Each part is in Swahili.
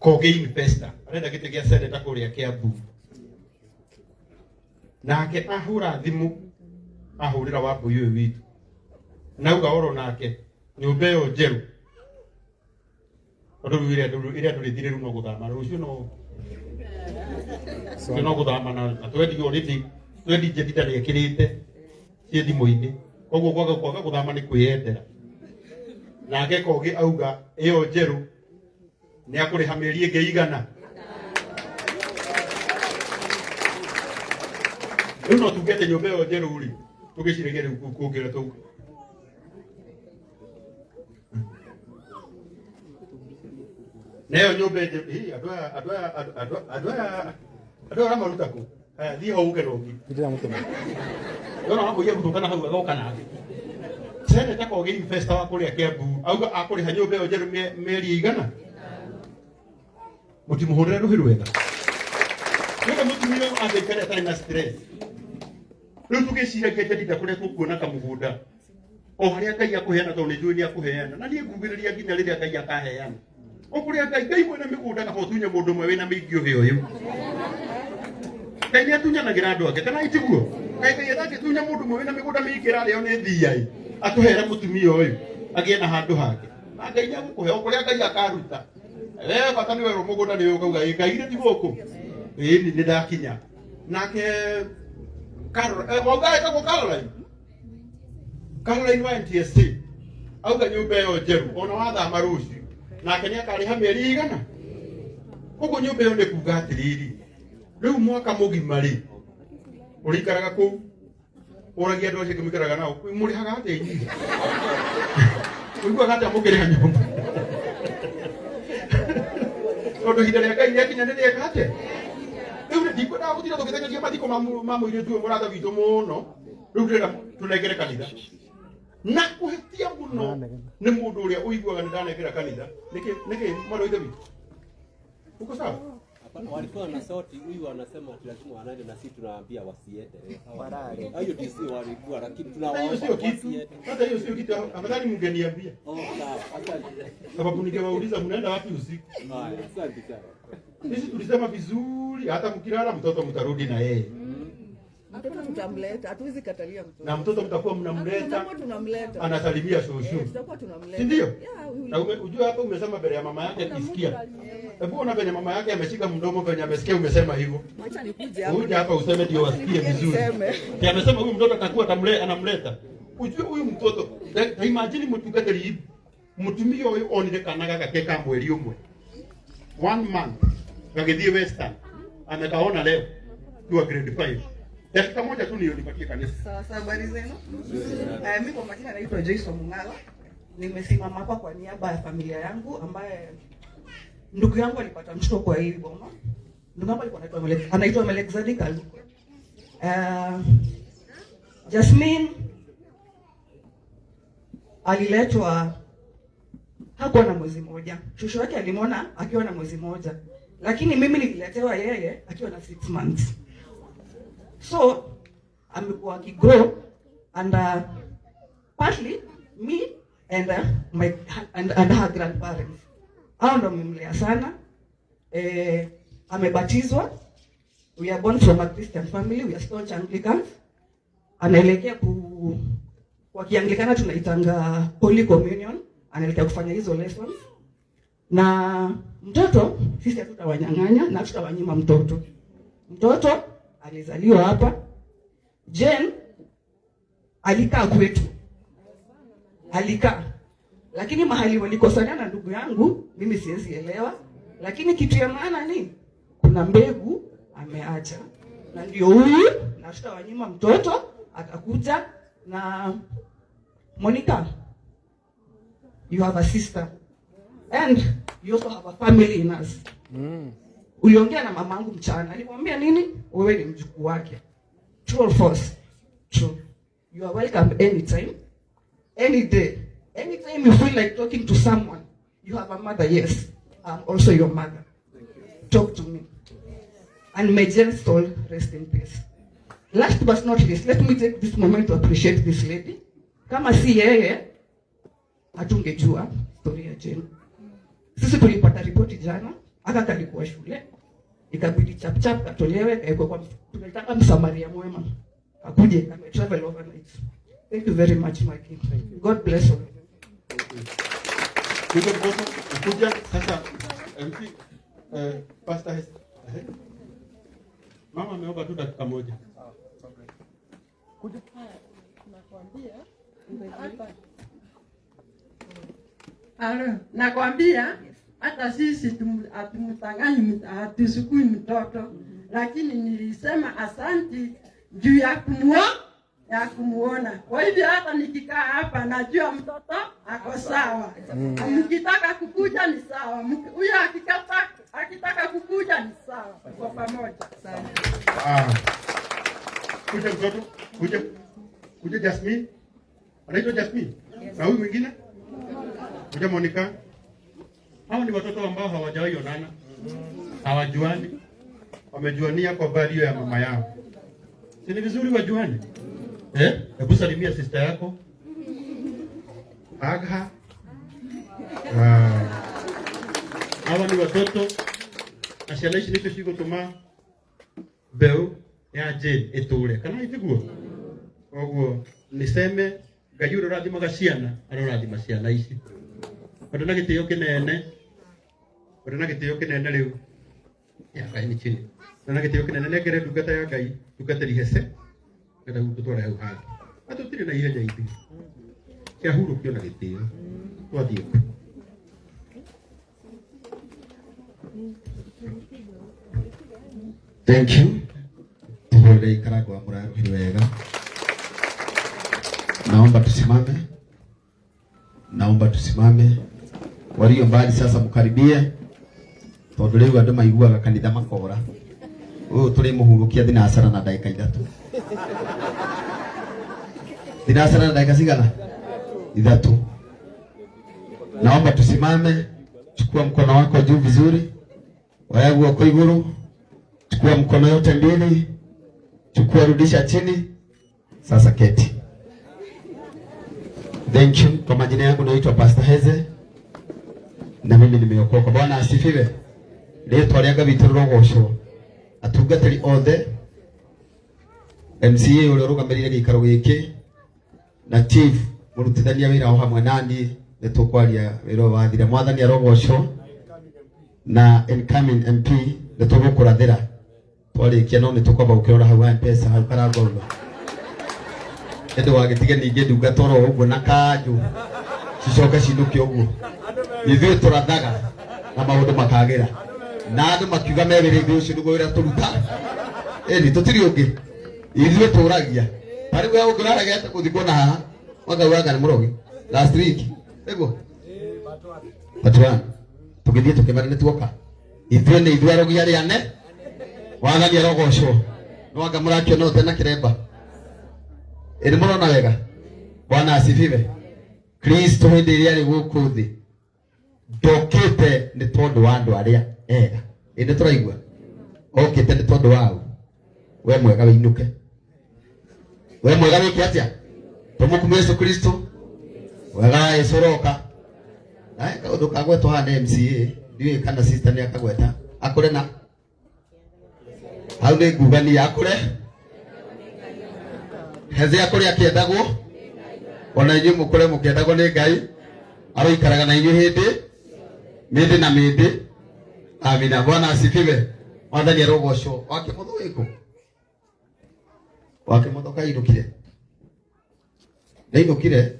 Kogi investor arenda gĩtĩ gĩa seneta kũrĩa Kiambu. Nake ahũra thimũ, ahũrĩra Wambui ũyũ witũ, nauga oro nake nyũmba ĩyo njerũ, tondũ rĩu ĩrĩa ndũrĩ thirĩru no gũthama rũciũ, no rũciũ no gũthama, na twendio already, twendi Jedida nĩ ekĩrĩte ciĩ thimũ-inĩ, koguo kwaga gũthama nĩ kwĩyendera. Nake Kogi auga ĩyo njerũ nĩ akũrĩha mĩeri ĩngĩ igana. Rĩu no tuge atĩ nyũmba ĩyo njerũ rĩ, tũgĩciragia rĩu kũngĩra tũ na ĩyo nyũmba ĩngĩ. Ĩ, andũ aya ũramaruta kũ? Haya, thiĩ ho ũke na ũngĩ. Ndĩramũtũma. Ndona wambũi agũtũngana hau agoka nake. Seneta Kogi investor wa kũrĩa Kiambu auga akũrĩha nyũmba ĩyo njerũ mĩeri igana. Mũtimũhũrĩre rũhĩ rwega. Nĩgetha mũtumia ũyũ angĩikara atarĩ na stress. Rĩu tũgĩciragia Jedida kũrĩa tũkuona kamũgũnda o harĩa Ngai akũheana, tondũ nĩ njũĩ nĩ akũheana, na niĩ ngugĩrĩria nginya rĩrĩa Ngai akaheana. O kũrĩa Ngai mwene mĩgũnda, kaba ũtunye mũndũ ũmwe wĩna mĩingĩ ũhĩ ũyũ. Ngai nĩ atunyanagĩra andũ ake, kana itiguo? Ngai atangĩtunya mũndũ ũmwe wĩna mĩgũnda mĩingĩ ĩrarĩo nĩ thiai, atũhere mũtumia ũyũ agĩe na handũ hake. Na Ngai nĩ agũkũhe o kũrĩa Ngai akaruta. We bata nĩ werwo mũgũnda nĩ ũkauga ĩ Ngai rĩ ti gũkũ, ĩni nĩ ndakinya. Nake Carol, wauga etagwo Caroline, Caroline wa NTSC auga nyũmba ĩyo njerũ ona wathama rũciũ nake nĩ akarĩha mĩeri igana. Koguo nyũmba ĩyo nĩ kuga atĩrĩrĩ, rĩu mwaka mũgima rĩ ũrĩikaraga kũu, ũragia andũ acio angĩ mũikaraga nao, mũrĩhaga atĩa inyuĩ? Ũiguaga atĩa mũkĩrĩha nyũmba? Tondũ ihinda rĩa Ngai rĩakinya nĩ rĩeka atĩa? Rĩu rĩ, ndikwendaga gũtinda tũgĩteng'eria mathiko ma mũirĩtu ũyũ mũrata witũ mũno. Rĩu ndĩrenda tũnengere kanitha, na kũhĩtia mũno nĩ mũndũ ũrĩa ũiguaga nĩ ndanengera kanitha. Nĩkĩ mwana wa ithe witũ uko sawa? Hapana, walikuwa na soti huyu anasema ati lazima wanaende na sisi tunawaambia wasiende. Hiyo DC walikuwa, lakini Hata hiyo tunawaomba sio kitu. wasiende. Hata hiyo sio kitu. Afadhali mngeniambia. Oh, sawa. Asante. Sababu ningewauliza mnaenda wapi usiku. Haya, asante sana. Sisi tulisema vizuri, hata mkilala mtoto mtarudi na yeye. Mtoto tutamleta, hatuwezi katalia mtoto. Na mtoto mtakuwa mnamleta, Tutakuwa tunamleta. anasalimia shoshu. Eh, tutakuwa tunamleta. Si ndio? Yeah, we will. Na ujue hapa umesema mbele ya mama yake akisikia. Hebu ona venye mama yake ameshika mdomo venye amesikia umesema hivyo. Wacha nikuje hapa. Uje hapa useme ndio wasikie Nikuje vizuri. niseme. Ki amesema huyu mtoto atakuwa anamleta. Ujue huyu mtoto, ta imagine mũtungatĩri mũtumia ũyũ onire kana gaka ke ka mweri ũmwe. One month gagĩthiĩ Western, amekaona leo kiwa grade 5. Dakika moja tu ndio nipatie kanisa. Sawa sawa, habari zenu? Mimi kwa majina naitwa Joyce Mung'ala. Nimesimama hapa kwa niaba ya familia yangu ambaye ndugu yangu alipata mtoto kwa hii boma. Ndugu yangu alikuwa anaitwa Melekzadi Kaluko. Jasmine aliletwa hakuwa na mwezi moja. Shosho yake alimwona akiwa na mwezi moja, lakini mimi nililetewa yeye akiwa na 6 months. So amekuwa akigrow and partly me and my and her grandparents. Hao ndo wamemlea sana. Amebatizwa. We are born from a Christian family. We are staunch Anglicans. Anaelekea kwa Kianglikana tunaitanga Holy Communion. Anaelekea kufanya hizo lessons. Na mtoto sisi hatutawanyang'anya na hatutawanyima mtoto. Mtoto alizaliwa hapa. Jane alikaa kwetu, alikaa, lakini mahali walikosana na ndugu yangu mimi siwezi elewa, lakini kitu ya maana ni kuna mbegu ameacha, na ndio huyu, na tutawanyima mtoto, atakuja na Monica. You have a sister and you also have a family in us. Uliongea na mamangu mchana, alimwambia nini? Wewe ni mjukuu wake. True or false? True. You are welcome anytime, any day, anytime you feel like talking to someone. You have a mother, yes. I'm also your mother. Talk to me. And may Jane's soul rest in peace. Last but not least, let me take this moment to appreciate this lady. Kama si yeye, hatungejua story ya Jane. Sisi tulipata ripoti jana. Aka kalikuwa shule, ikabidi chap chap katolewe kaekwe kwa, tunaitaka msamaria mwema, akuje ame travel overnight. Thank you very much, Mikey. God bless all. Kuja mtoto, kuja sasa MC, Pastor Hester. Mama ameomba tu dakika moja. Kuja. Alo, nakwambia hata sisi hatumtanganyi, hatusukui mtoto, lakini nilisema asanti juu ya kumuona. Kwa hivyo hata nikikaa hapa najua mtoto ako sawa. Mkitaka kukuja ni sawa, huyo akitaka kukuja ni sawa, kwa pamoja. Kuja mtoto, kuja. Kuja Jasmine. Anaitwa Jasmine. Na huyu mwingine? Kuja Monica. Hao ni watoto ambao hawajawahi onana. Hawajuani. Wamejuania kwa value ya mama yao. Si ni vizuri wajuane? Hebu salimia sister yako. Agha. Hawa ni watoto na ciana ici nicio cigũtũma mbeũ ya Jane ĩtũre, kana itiguo? Koguo niseme Ngai ũrĩa ũrathimaga ciana arorathima ciana ici. Kwenda na gĩtĩo kĩnene, kwenda na gĩtĩo kĩnene rĩu. Ya Ngai nĩ chini. Kwenda na gĩtĩo kĩnene nengere ndungata ya Ngai, ndungatĩri Hece, ngetha gũtwara hau hangĩ. Na tũtirĩ na ihenya ithuĩ. Kĩahurũkio na gĩtĩo. Twathiĩ kũ? Thank you. Tuhurire ikaragwa muraruhire wega. Naomba tusimame. Naomba tusimame. Walio mbali sasa mkaribie. Tondu riu andu maiguaga kanitha makora. Uyu turi muhurukia thinacara na ndagika ithatu. Thinacara na ndagika cigana? Ithatu. Naomba tusimame. Chukua mkono wako juu vizuri. Oya guoko iguru. Chukua mkono yote mbili. Chukua, rudisha chini. Sasa keti. Thank you. Kwa majina yangu naitwa Pastor Heze. Na mimi nimeokoka. Bwana asifiwe. Rĩtwa rĩa Ngai witũ rĩrogocwo. Atungatĩri othe, MCA ũrĩa ũrũgamĩrĩire gĩikaro gĩkĩ, na chief mũrutithania wĩra o hamwe na niĩ, nĩ tũkwaria wĩra ũyũ wathira. Mwathani arogocwo. Na incoming MP nĩ tũgũkũrathĩra twarĩkia, no nĩ tũkwamba gũkĩrora hau ha M-Pesa hau karangorwo. Ĩndĩ wagĩtige ningĩ ndungata oro ũguo na kanjũ cicoke cinũke ũguo. Ithuĩ tũrathaga na maũndũ makagĩra. Na andũ makiuga me wĩra-inĩ ũcio nĩguo wĩra tũruta. Ĩni tũtirĩ ũngĩ. Ithuĩ tũragia. Ta rĩu we ũngĩraregete gũthikwo na haha, makauga anga nĩ mũrogi. Last week. Nĩguo? Part one. Tũgĩthiĩ tũkĩmera nĩ tuoka. Ithuĩ nĩ ithuĩ arogi arĩa ane. Wathani arogocwo. No anga mũrakĩona ũte na kĩremba. Ĩni mũrona wega. Bwana asifiwe. Kristo hĩndĩ ĩrĩa arĩ gũkũ thĩ ndokĩte nĩ tondũ wa andũ arĩa ega. Ĩ nĩ tũraigua? Okĩte nĩ tondũ wao. We mwega wĩinũke. We mwega wĩke atĩa? Tũmũkumie Yesu Kristo. Wega wa Yesu ũroka. Na kaũndũ kagwetwo haha nĩ MCA, ndiũĩ kana sister nĩ akagweta. Akũre na hau nĩ ngugania akũre. Heze akũre akĩendagwo. Ona inyuĩ mũkũre mũkĩendagwo nĩ Ngai. Aroikaraga na inyuĩ hĩndĩ mĩndĩ na mĩndĩ. Amina. Bwana asifiwe. Mwathani arogocwo. Wake mũthũ wĩkũ? Wake mũthũ kainũkire? Ndainũkire?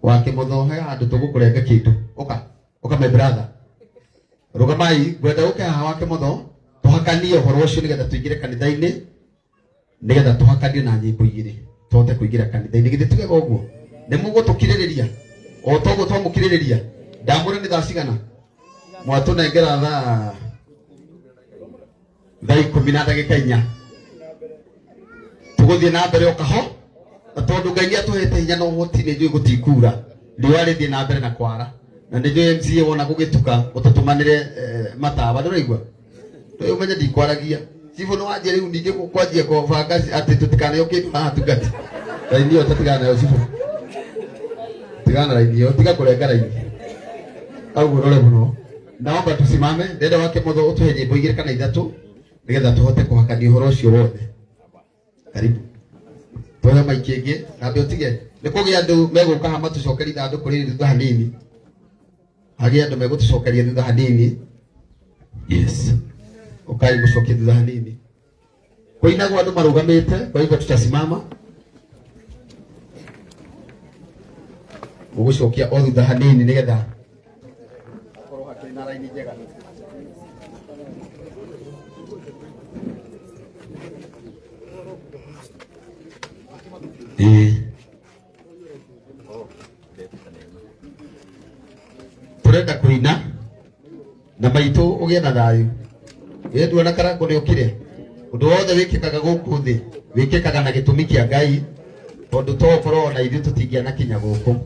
Wake mũthũ he handũ tũgũkũrenga kĩndũ. Ũka. Ũka my brother. Rũgamai, ngwenda ũke haha wake mũthũ. Tũhakanie ũhoro ũcio nĩgetha tũingĩre kanitha-inĩ. Nĩgetha tũhakanie na nyĩmbo igĩrĩ. Tũhote kũingĩra kanitha-inĩ. Githĩ tugega ũguo? Nĩ mũgũtũkirĩrĩria? O toguo twamũkirĩrĩria. Ndamũre nĩ thaa cigana? Mwatũnengera thaa ikũmi na ndagĩka inya. Tũgũthiĩ na mbere o kaho. Na tondũ Ngai nĩ atũhete hinya na ũhoti, nĩ njũĩ gũtikura. Riũa rĩthiĩ na mbere na kwara. Na nĩ njũĩ MCA wona gũgĩtuka, ũtũtũmanĩre, matawa, ndũraigua? Ndũĩ ũmenye ndikwaragia. Cibũ nĩ wanjia rĩu ningĩ kwanjia kũbanga atĩ tũtikaneo kĩndũ haha tungati. Raini ĩyo tũtigana nayo cibũ. Tigana na raini ĩyo, tiga kũrenga raini. Au ũrore mũno. Naomba tusimame ndenda wake motho utuhe nyimbo igiri kana ithatu nigetha tuhote kuhakania uhoro ucio wothe. Karibu tuhe maiki ingi na mbe utige ni kugia andu meguka ha matucokeria ithanduku riri thutha hanini, hagia andu megutucokeria thutha hanini. Yes, ukai gucokia thutha hanini. Kuinagwo andu marugamite, kwa hivyo tutasimama mugucokia o thutha hanini nigetha akorwo hakiri na raini njega. Turenda kuina na maitu ugie na thayu. Wendwa na karango ni ukire undu wothe wikikaga guku thi wikikaga na gitumi kia Ngai, tondu to ukorwo na ithuĩ tũtingĩana kinya guku,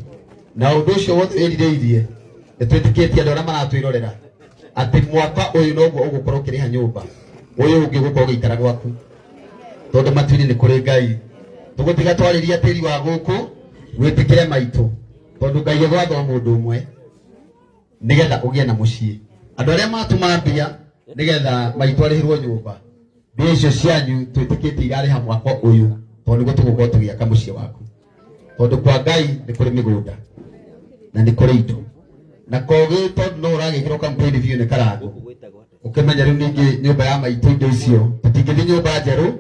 na undu ucio wothe wĩrirĩirie nĩ twĩtĩkĩtie andũ arĩa maratwĩrorera atĩ mwaka ũyũ noguo ũgũkorwo ũkĩrĩha nyũmba, ũyũ ũngĩ ũgũkorwo ũgĩikara gwaku, tondu matu-inĩ nĩ kũrĩ Ngai. Tũgũtiga twarĩria tĩri wa gũkũ wĩtĩkĩre maitũ, tondu Ngai egwatha o mũndũ ũmwe nĩgetha ũgĩe na mũciĩ. Andũ arĩa matũma mbia nĩgetha maitũ arĩhĩrwo nyũmba, mbia icio cianyu twĩtĩkĩtie irarĩha mwaka ũyũ, tondũ nĩguo tũgũkorwo tũgĩaka mũciĩ waku, tondũ kwa Ngai nĩ kũrĩ mĩgũnda na nĩ kũrĩ indo, na kogĩ tondũ no ũragĩkĩrwo campaign biũ nĩ Karango, ũkĩmenya rĩu ningĩ nyũmba ya maitũ indo icio tũtingĩthiĩ nyũmba njerũ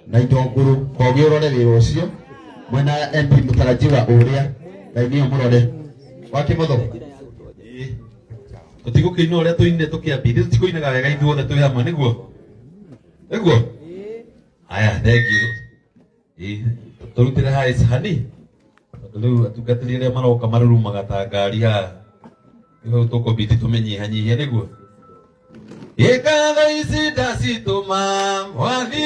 na indo ngũrũ. Kogĩ ũrore wĩra ũcio mwena MP mũtarajiwa ũrĩa Ngai nĩyo mũrore wakĩmotho. Tũtigũkĩina ũrĩa tũinire tũkĩambia, tũtikũinaga wega ithuothe twĩ hamwe, nĩguo nĩguo. Aya, thengiũ. Tũrutĩre haha hani, tondũ rĩu atungatĩri arĩa maroka marurumaga ta ngari haha, rĩu hau tũkũbidi tũmĩnyihanyihie, nĩguo. Ngatho ici ndacitũma mwathi